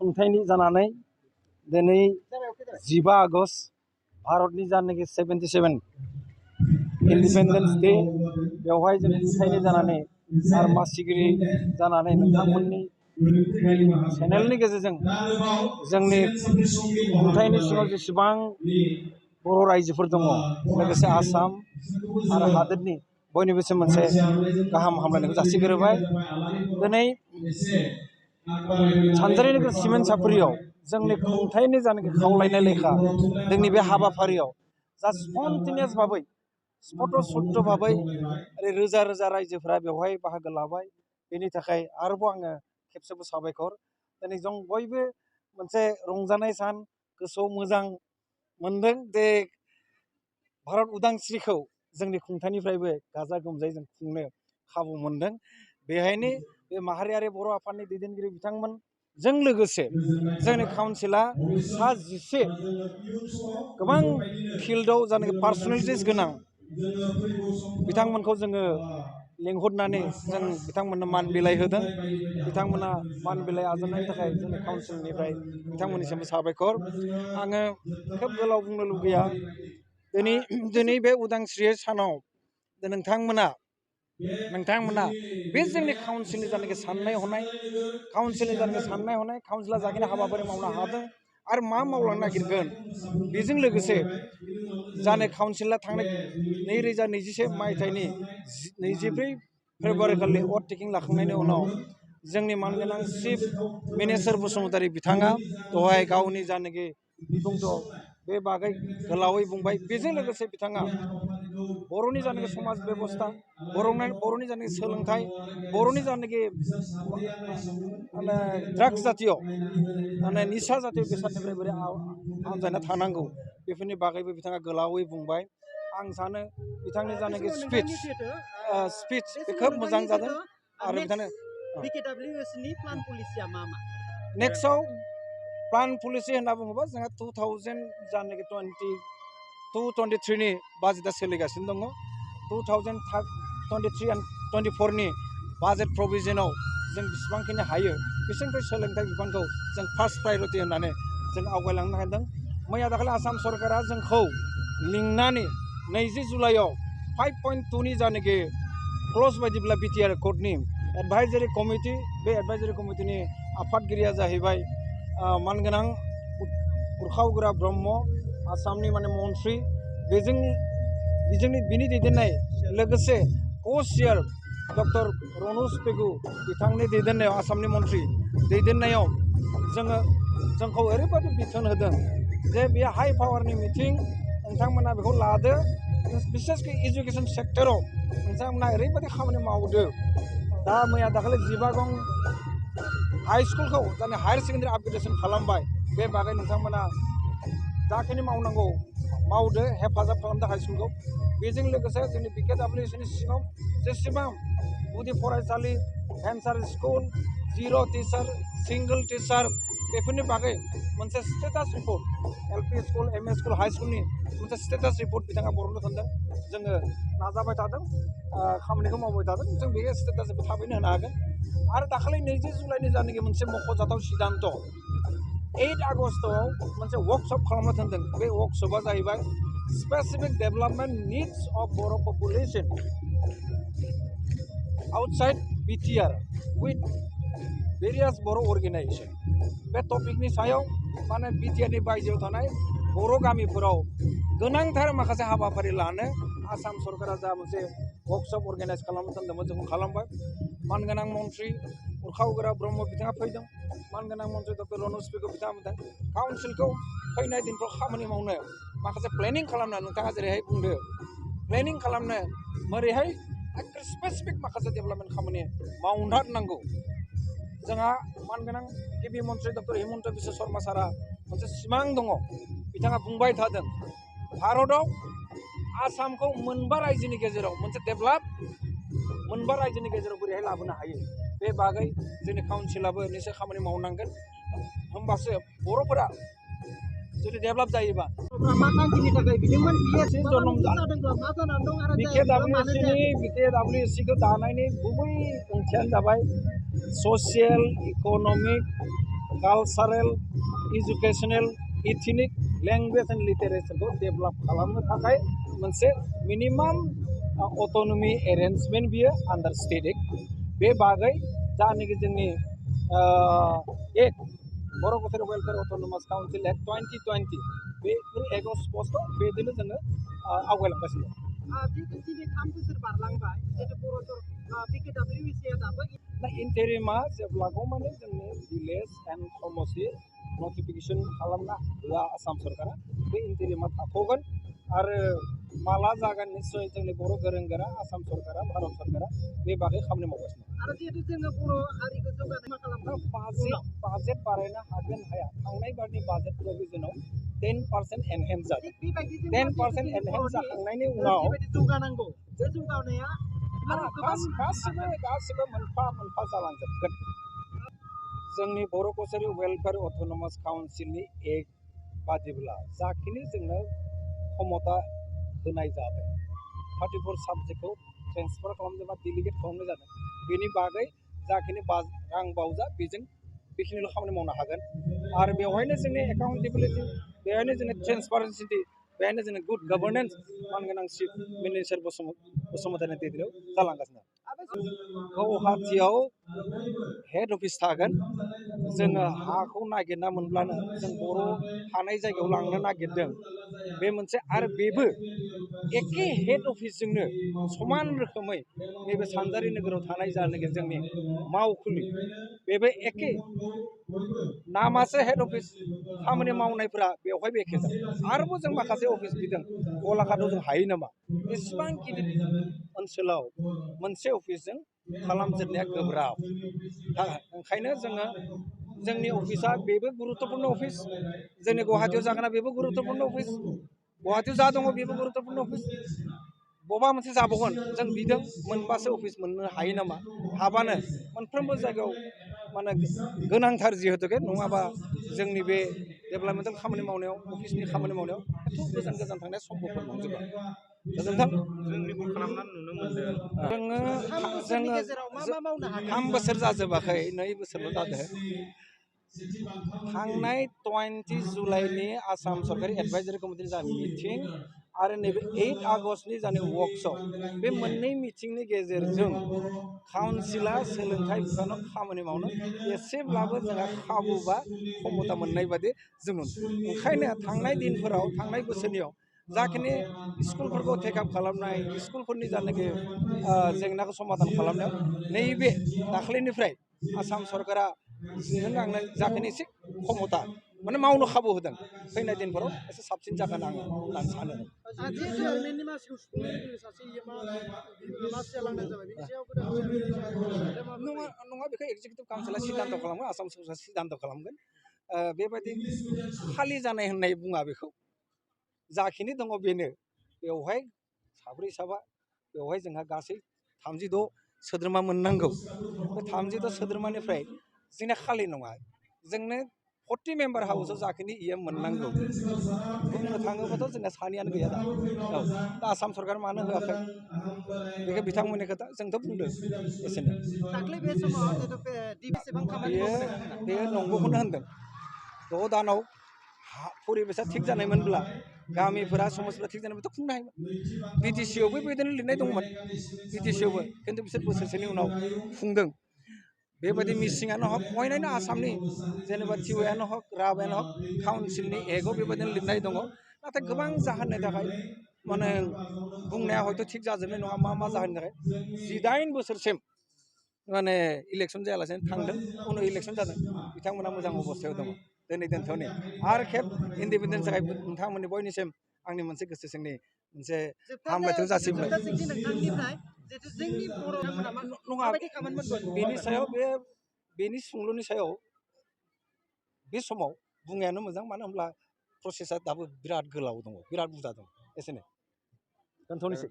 खुंथायनि जानानै दिनै 15 आगस्ट भारतनि जानाखि 77 इन्डिपेन्डेन्स डे बेवहाय जों खुंथायनि जानानै आरो मासिगिरि जानानै नोंथांमोननि चेनेलनि गेजेरजों जोंनि खुंथायनि सिङाव जेसेबां बर' रायजोफोर दङ लोगोसे आसाम आरो हादोरनि बयनिबोसो मोनसे गाहाम हामलायनायखौ जासिग्रोबाय। दिनै सानजारि नोगोर सिमेन्ट सापरियाव जोंनि खुंथायनि जानाखि खावलायनाय लेखा जोंनि बे हाबाफारियाव जा स्पन्टेनियास भाबै स्पटस्वत्त भाबै रोजा रोजा रायजोफोरा बेवहाय बाहागो लाबाय। बेनि थाखाय आरोबाव आङो खेबसेबो साबायखर। दिनै जों बयबो मोनसे रंजानाय सान गोसोआव मोजां मोनदों जे भारत उदांस्रिखौ जोंनि खुंथायनिफ्रायबो गाजा गोमजायै जों खुंनो खाबु मोनदों। बेहायनो बे माहारियारि बर' आफादनि दैदेनगिरि बिथांमोनजों लोगोसे जोंनि काउन्सिला सा 11 गोबां फिल्डआव जानाखि पार्सनेलिटिस गोनां बिथांमोनखौ जोङो लेंहरनानै जों बिथांमोननो मान बिलाइ होदों। बिथांमोना मान बिलाइ आजावनायनि थाखाय जोंनि काउन्सिलनिफ्राय बिथांमोननिसिमबो साबायखर। आङो खोब गोलाव बुंनो लुगैया। दिनै बे उदांस्रि सानाव नोंथांमोना बे जोंनि काउन्सिलनि जानाखि साननाय हनाय काउन्सिला जाखिनि हाबाफारि मावनो हादों आरो मा मावलांनो नागिरगोन, बेजों लोगोसे जानाय काउन्सिला थांनाय 2021 मायथाइनि 24 फेब्रुवारि खालि अथ टेकिं लाखांनायनि उनाव जोंनि मानगोनां चिफ मिनिस्टार बसुमतारी बिथाङा दहाय गावनि जानाखि बिबुंथि बे बागै गोलावै बुंबाय। बेजों लोगोसे बिथाङा बर'नि जानाखि समाज बेबस्था, बर'नि जानाखि सोलोंथाइ, बर'नि जानाखि ड्राग्स जातीय निसा जातीय बेसादनिफ्राय बोरै आनजायना थानांगौ बेफोरनि बागैबो बिथाङा गोलावै बुंबाय। आं सानो बिथांनि जानाखि स्पिच बे खोब मोजां जादों। आरो बिथांनो नेक्स्टआव प्लान पलिसि होनना बुङोबा जोंहा 2022-23 नि बाजेटआ सोलिगासिनो दङ। 2023 and 24 नि बाजेट प्रभिजनाव जों बेसेबांखिनि हायो बिसोरनिफ्राय सोलोंथाइ बिफानखौ जों फार्स्ट प्रायरिटि होननानै जों आवगायलांनो हादों। मैया दाखालि आसाम सरकारा जोंखौ लिंनानै 20 जुलाइआव 5.2 नि जानाखि क्लज बायदिब्ला बिटिआर कर्टनि एडभाइजारि कमिटि, बे एडभाइजारि कमिटिनि आफादगिरिया जाहैबाय मानगोनां उरखाव गोरा ब्रह्म, आसामनि मन्थ्रि, बिनि दैदेननाय लोगोसे को-चेयार डक्टर रनज पेगु बिथांनि दैदेननायाव आसामनि मन्थ्रि दैदेननायाव जोंखौ ओरैबायदि बिथोन होदों जे बे हाइ पावारनि मिटिं नोंथांमोना बेखौ लादो। बिसेसकि एजुकेसन सेक्टराव नोंथांमोना ओरैबायदि खामानि मावदो। दा मैया दाखालि 12 गं हाइ स्कुलखौ हायार सेकेन्डारि आपग्रेडेसन खालामबाय। बे बागै नोंथांमोना जाखिनि मावनांगौ मावदो, हेफाजाब खालामदो हाइ स्कुलखौ। बेजों लोगोसे जोंनि BKWSनि सिङाव जेसेबां गुदि फरायसालि, भेन्सार स्कुल, जिर' टिचार, सिंगोल टिचार बेफोरनि बागै मोनसे status report, LP school, ME school, high स्कुलनि मोनसे स्टेटास रिपर्ट बिथाङा बरननो सानदों। जोङो नाजाबाय थादों, खामानिखौ मावबाय थादों। जों बे स्टेटासखौ थाबैनो होनो हागोन। आरो दाखालि 20 जुलाइनि जानाखि मोनसे मख'जाथाव सिद्धान्त, 8 आगस्टआव मोनसे वर्कशप खालामनो दोनदों। बे वर्कशपआ जाहैबाय specific development needs of Bodo' population outside BTR with various Bodo' organisation. बे टपिकनि सायाव बिटिआरनि बायजोआव थानाय बर' गामिफोराव गोनांथार माखासे हाबाफारि लानो आसाम सरकारा जा मोनसे वर्कशप अर्गानाइज खालामनो सानदोंमोन जों खालामबाय। मानगोनां मन्थ्रि उरखाव गोरा ब्रह्म बिथाङा फैदों। मानगोनां मन्थ्रि डक्टर रनज पेगु बिथाङा बुंदों काउन्सिलखौ फैनाय दिनफ्राव खामानि मावनो माखासे प्लेनिं खालामनो, नोंथाङा जेरैहाय बुंदो प्लेनिं खालामनो मोरैहाय स्पेसिफिक माखासे डेभेलपमेन्ट खामानि मावथारनांगौ। जोंहा मानगोनां गिबि मन्थ्रि डक्टर हिमन्त बिश्व शर्मा सारा मोनसे सिमां दङ। बिथाङा बुंबाय थादों भारतआव आसामखौ मोनबा रायजोनि गेजेराव मोनसे मोनबा रायजोनि गेजेराव बोरैहाय लाबोनो हायो। बे बागै जोंनि काउन्सिलाबो निश्चय खामानि मावनांगोन। होमबासो बर'फोरा जुदि डेभेलप जायोबा BKWSCखौ दानायनि गुबै ओंथियानो जाबाय social economic cultural educational ethnic language and लिटारेचारखौ डेभेलप खालामनो थाखाय मोनसे मिनिमाम अट'नमि एरेन्जमेन्ट बियो आन्डार स्टेट एक्ट बे बागै जानाखि जोंनि एक्ट बर' कसारि वेलफेयार अट'नमास काउन्सिल एक्ट 2020 बेफोर एक्टआव स्पस्ट बेदिनो जोङो आवगायलांगासिनो दं। जिहेतु दिनै 3 बोसोर बारलांबाय जिहेतु बर' BKWSA दाबो दा इन्टारिमा जेब्लागौ माने जोंनि भिलेज एन्ड समस्ति नटिफिकेसन खालामना होआ आसाम सरकारा बे इन्टारिमा थाथ'गोन आरो माला जागोन निस्सय जोंनि बर' गोरों गोरा आसाम सरकारा भारत सरकारा बे बागै खामानि मावगासिनो दं। आरो जिहेतु जोङो बर' हारिखौ जौगानाय मा खालामदों बाजेट बारायनो हागोन हाया थांनाय बारनि बाजेट प्रभिजनाव 10% एनहेन्स जादों। 10% एनहेन्स जाखांनायनि उनाव जौगानांगौ बे जौगानाया गासिबो मोनफा मोनफा जालांजोबगोन। जोंनि बर' कसारि वेलफेयार अट'नमास काउन्सिलनि एक्ट बादिब्ला जाखिनि जोंनो क्षमता होनाय जादों 34 साबजेक्टखौ ट्रेन्सफार खालामनो बा डेलिगेट खालामनाय जादों बेनि बागै जाखिनि रां बावजा बेजों बेखिनिल' खामानि मावनो हागोन आरो बेवहायनो जोंनि एकाउन्टेबिलिटि बेवहायनो जोंनि ट्रेन्सपारेन्सि बेहायनो जोंनि गुड गभर्नेन्स मानगोनां चिफ मिनिस्टार बसुमतारिनि दैदेननायाव जालांगासिनो दं। गुवाहाटियाव हेड अफिस थागोन जोङो हाखौ नागिरना मोनब्लानो जों बर' थानाय जायगायाव लांनो नागिरदों बे मोनसे आरो बेबो एखे हेड अफिसजोंनो समान रोखोमै नैबे सानजारि नोगोराव थानाय जानाखि जोंनि मावखुलि बेबो एखे नामासो हेड अफिस खामानि मावनायफोरा बेवहायबो एखे जायो आरोबाव जों माखासे अफिस बिदों गलाघाटआव जों हायो नामा एसेबां गिदिर ओनसोलाव मोनसे अफिसजों खालामजोबनाया गोब्राब ओंखायनो जोङो जोंनि अफिसा बेबो गुरुत्तपुर्ण अफिस जोंनि गुवाहाटियाव जागोना बेबो गुरुत्तपुर्ण अफिस गुवाहाटियाव जा दङ बेबो गुरुत्तपुर्ण अफिस बबेबा मोनसे जाबावगोन जों बिदों मोनबासो अफिस मोननो हायो नामा हाबानो मोनफ्रोमबो जायगायाव माने गोनांथार जिहेतुके नङाबा जोंनि बे डेभेलपमेन्टेल खामानि मावनायाव अफिसनि खामानि मावनायाव एथ' गोजान गोजान थांनाया सम्भबफोर नंजोबा गोजोन्थों। जोङो 3 बोसोर जाजोबाखै 2 बोसोरल' जादों। थांनाय 20 जुलाइनि आसाम सरकारि एडभाइजारि कमिटिनि जा मिटिं आरो नैबे 8 आगस्टनि जानि वर्कशप बे मोननै मिटिंनि गेजेरजों काउन्सिला सोलोंथाइ बिफानाव खामानि मावनो एसेब्लाबो जोंहा खाबु बा क्षमता मोननाय बादि जों ओंखायनो थांनाय दिनफोराव थांनाय बोसोरनियाव जाखिनि स्कुलफोरखौ टेकआप खालामनाय स्कुलफोरनि जानाखि जेंनाखौ समाधान खालामनायाव नैबे दाख्लैनिफ्राय आसाम सरकारा जों आंनो जाखिनि एसे क्षमता माने मावनो खाबु होदों फैनाय दिनफोराव एसे साबसिन जागोन आं होननानै सानो। नङा बेखौ एक्जिकिउटिभ काउन्सिला सिद्धान्त खालामगोन आसाम सरकारा सिद्धान्त खालामगोन बेबायदि खालि जानाय होननाय बुङा बेखौ जाखिनि दङ बेनो बेवहाय साब्रै साबा बेवहाय जोंहा गासै 36 सोद्रोमा मोननांगौ बे 36 सोद्रोमानिफ्राय जोंना खालि नङा जोंनो 40 मेम्बार हाउसआव जाखिनि इएम मोननांगौ बुंनो थाङोबाथ' जोंना सानैयानो गैया दा दा आसाम सरकार मानो होआखै बेखौ बिथांमोननि खोथा जोंथ' बुंदों एसेनो बेयो नंगौखौनो होनदों 6 दानाव परिबेसा थिग जानायमोनब्ला गामिफोरा समाजफोरा थिग जानायमोनथ' खुंनो हायोमोन बिटिसिआवबो बेबायदिनो लिरनाय दंमोन बिटिसिआवबो खिन्थु बिसोर बोसोरसेनि उनाव खुंदों बेबायदि मिसिङानो हक बयनायनो आसामनि जेनेबा टिउआनो हक राभायानो हक काउन्सिलनि एक्टआव बेबायदिनो लिरनाय दङ नाथाय गोबां जाहोननि थाखाय माने बुंनाया हयथ' थिग जाजोबनाय नङा मा जाहोननि थाखाय 19 बोसोरसिम माने इलेक्सन जायालासेनो थांदों उनाव इलेक्सन जादों बिथांमोना मोजां अबस्थायाव दङ दिनै दोनथ'नि आरो खेब इन्डिपेन्डेन्स थाखाय नोंथांमोननि बयनिसिम आंनि मोनसे गोसो सिंनि मोनसे हामलायथिखौ जासिबाय नङा बेनि सायाव बेनि सोंलुनि सायाव बे समाव बुंनायानो मोजां मानो होनब्ला प्रसेसा दाबो बिराद गोलाव दङ बिराद बुरजा दं एसेनो दोनथ'नोसै।